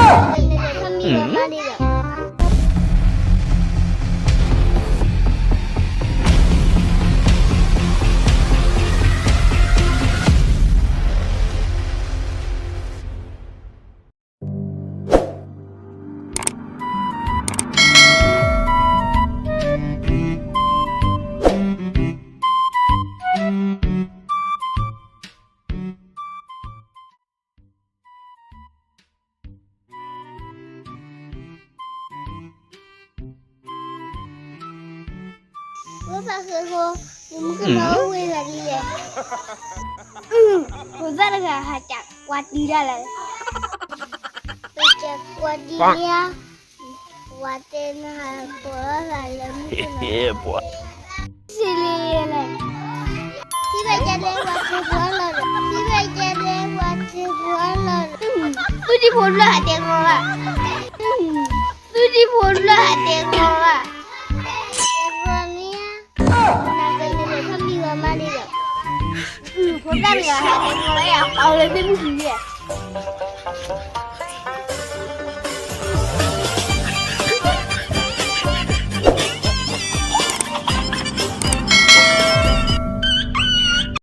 မ့ၢ်မ့ၢ်မ့ၢ်မ့ၢ်မ့ၢ် ဝဲဘၣ်ဃဲၤဃီ, ယမုၢ်ကနီၤအိၣ်ဝဲဂၤဒ်လဲၣ်. ဖိသၣ်တဂၤဟးကးကွၢ်တံၢ်ဒၣ်လဲာ်, ဟးကးကွၢ်တံၢ်ဧါ, ပှၤတဲနဟးကိးလီၤသးလၢမုၢ်ကနီၤ, စ့လံလဲၣ်, ထံၣ်ဘၣ်ကဲလၢပှၤတဲပှၤလီၤဒီး, ထံၣ်ဘၣ်ကဲလၢပှၤတဲပှၤလီၤဒီး, သုဒံဖိတဖျၢၣ်ဟးတဲကီးဘၣ်, သုဒံဖိတဖျၢၣ်ဟးတဲကီးဘၣ်, တဲကီးန့ၣ်ဧါ, နကလဲၤလဲၤထီၣ်မံဝဲမးန့ၣ်ဒီး, ဖိသၣ်တဂၤဟးတဲကီးလၢအပာ်လၢသ့ၣ်မုၢ်ထံယဲၢ်.